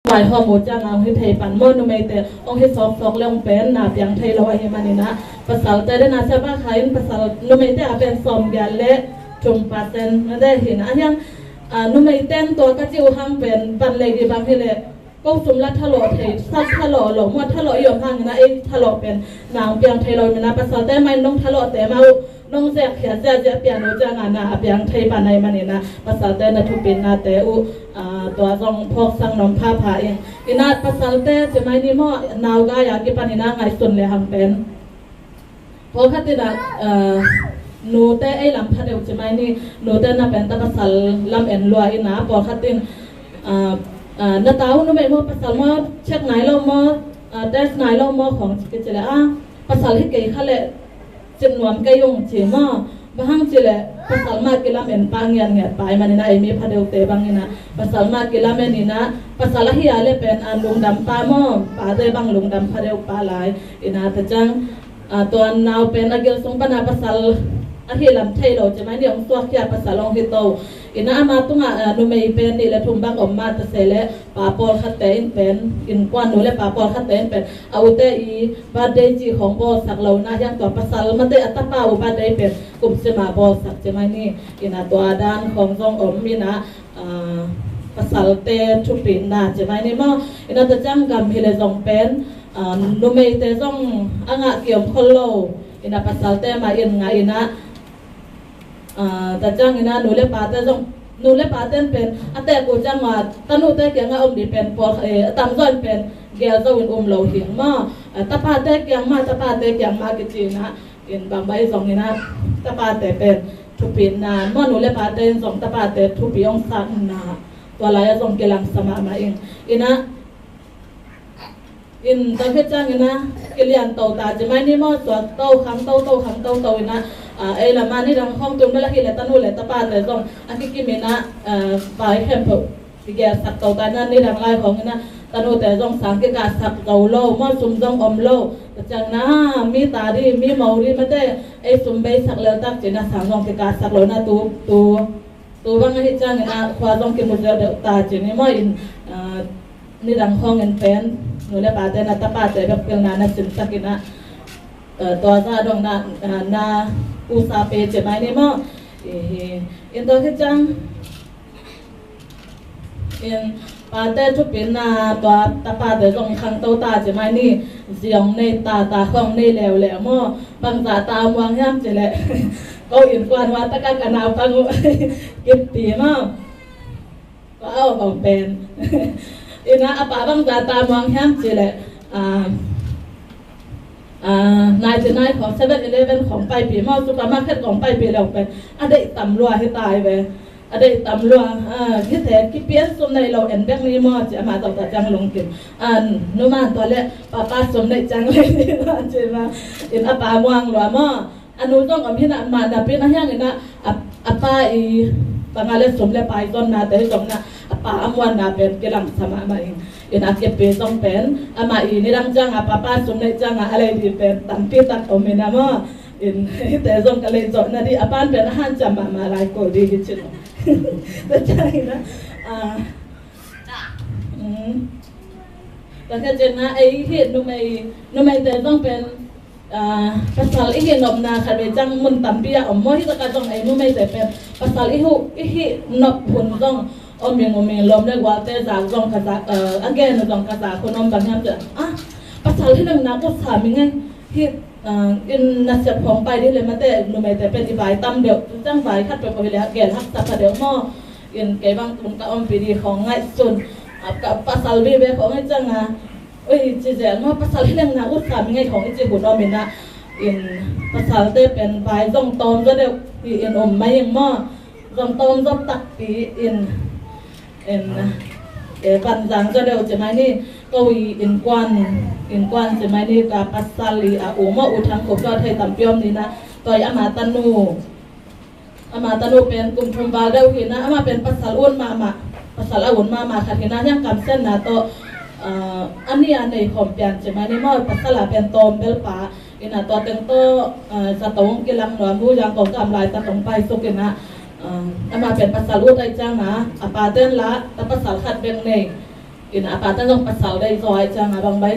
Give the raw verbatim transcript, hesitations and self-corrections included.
Pai hawm uh ciang a hong hi thei pan maw, numeite hong hi sawksawk le hong pen na piang thei lo ahih manin ah, pasalte le na sia ba kha in pasal numeite a pen sawmgiat le thum percent na de hi na. A hiang, a, numeite in tua ka ci uh hang pen ban lei hi bang hi leh ko sum la thalawh thei, sak thalawh lo, mua thalawh i om hang in ah ei thalawh pen na hong piang thei lo ahih manin ah, pasalte mah in nong thalawhte mah uh nong zek khiat ziahziah pian uh ciang a na a piang thei pan ahih manin ah, pasalte na thupitnate uh, a, tua zong phawksak nuam phapha ing. In ah pasalte ci mai ni maw, nau gai a kipan in ah ngaihsun le hang pen pawlkhat in ah, a, nute ei lam pha deuh ci mai ni, nute na pen ta pasal lam en lua in ah pawlkhat in, a, a, na ta uh numei maw pasal maw check nai lo maw, a, test nai lo maw khawng ci kici le a, pasal hi kei kha leh cin nuam kei ung ci maw. Bang hang ci leh pasal mah kilamen pah ngiatngiat pai manin ah, ei mi pha deuhte bangin ah pasal mah kilamen in ah, pasal ahi a leh pen a lungdam pah maw, pate bang lungdam pha deuh pah lai. In ah ta ciang, a, tua nau pen a gil sung pan a pasal ahi lam thei lo ci mai ni, hong suakkhia pasal hong hi to. In ah ama tungah, a, numei pen nih le thum bang om mah ta se leh pa pawlkhatte in pen, innkuan nu le pa pawlkhatte in pen a ute i birthday ci khawng bawlsak lo in ah, hiang tua pasal mate a tapa uh birthday pen kum sim a bawlsak ci mai ni. In ah tua dan khawng zong om in ah, a, pasalte thupitna ci mai ni maw. In ah ta ciang gam hi leh zong pen, a, numeite zong a ngah kiom khol lo. In ah pasalte mah in ngah in ah, a, ta ciang in ah nu le pate zong, nu le pate in pen a tek uh ciang a tanute kiang a om ding pen pawl, eh, a tamzaw in pen gel zo in um lo hi maw. A, tapate kiang mah, tapate kiang mah kici in ah, in bang bai zong in ah tapate pen thupitna maw, nu le pate in zong tapate thupi hong sakna tua lai a zong kilangsa mahmah ing. In ah in tua khit ciang in ah kilian to ta ci mai ni maw, suak to khang to, to khang to to in ah, a, ei lam ah nidang khawng tum bel ahi leh tanu le tapate zong a kikim in ah, a, pai khempeuh kigelsak to ta in ah, nidang lai khawng in ah tanute zong sang kikahsak zo lo maw, sum zong om lo. Tua ciang in ah mi ta ding, mi mo ding mate, ei sum beisak lel tak ci in ah sang zong kikahsak lo in ah tu, tu, tu bang ahih ciang in ah khua zong kimu ziau deuh ta ci ni maw. In, a, nidang khawng in pen nu le pate na tapate bek pilna na sinsak in ah, a, tua zah dong na, a, na usa pe ci mai ni maw. Ihi, in tua khit ciang in pate thupitna tua tapate zong khangto ta ci mai ni. Zi hong nei ta, ta khawng nei leuleu maw, bangzah ta muang hiam ci leh ko innkuan hua takah ka naupang uh kipi maw. Tua a om hong pen in ah a pa bangzah ta muang hiam ci leh, a, a, ninety nine khawng, seven eleven khawng paipih maw, supermarket khawng paipih leh hong pen a deih tam lua hi ta hi ve. A deih tam lua, a, hih te kipian sum nei lo en bek ni maw ci, amah zong ta ciang lungkim. A, nu man tua leh papa sum neih ciang lei ni maw ci maw. In a pa muang lua maw. A nu zong om hi na, mah napi in ah hiang in ah a, a pa i bang a leh sum le pai zonnate hi zong in ah a pa a muanna pen kilangsa mahmah ing. In ah a kipi zong pen amah i nidang ciang a papa sum neih ciang a a lei ding pen tampi tak om in ah maw. In hihte zong ka lei zawhna ding, a pa in pen a hanciam mahmah lai ko ding hi ci lo. Tua ciang in ah, a, um, tua khit ciang in ah ei hih numei, numeite zong pen, a, pasal i hih nopna khat vei ciang mun tampi ah om maw. Hih takah zong ei numeite pen pasal i huh, i hih nop hun zong om ing, om ing. Lawm le gualte zak zong ka zak, a, a gen uh zong ka zak hun om. Bang hiam cih leh, a, pasal hi leng nak ut sam ing ei. Hih, a, inn nasep khawng pai ding leh mate numeite pen i vai tam deuh. Ciang vai khat peuh ko hi leh a gel haksa pha deuh maw. In kei bang tung ka ompih ding khawng ngaihsun, a, ka pasal vive khawng hi ciang a, oi, ci zel maw, pasal hi leng nak ut sam ing ei khawng i ci hun om in ah. In pasalte pen vai zong tawm zaw deuh hi in om mai ing maw. Zong tawm zaw takpi in, in, e, van zang zaw deuh ci mai ni. Ko i innkuan, innkuan ci mai ni, ka pasal i a u maw, U Thang Khup, tua thei tampi om ni in ah, tua i ama tanu. Ama tanu pen kum thum val deuh hi in ah, ama pen pasal ut mahmah, pasal a ut mahmah khat hi in ah, hiang kamsiatna tawh, a, a nih a nei khawm pian ci mai ni maw, pasal a pen tawm bel pa in ah, tua teng tawh, a, zato hong kilang nuam, Muzang kong kam laitak hong paisuk in ah, a, ama pen pasal ut ahih ciang a, a pate'n lah ta pasal khat bek nei. Ina a pata zong pasal dai zaw ai ciang a bang bai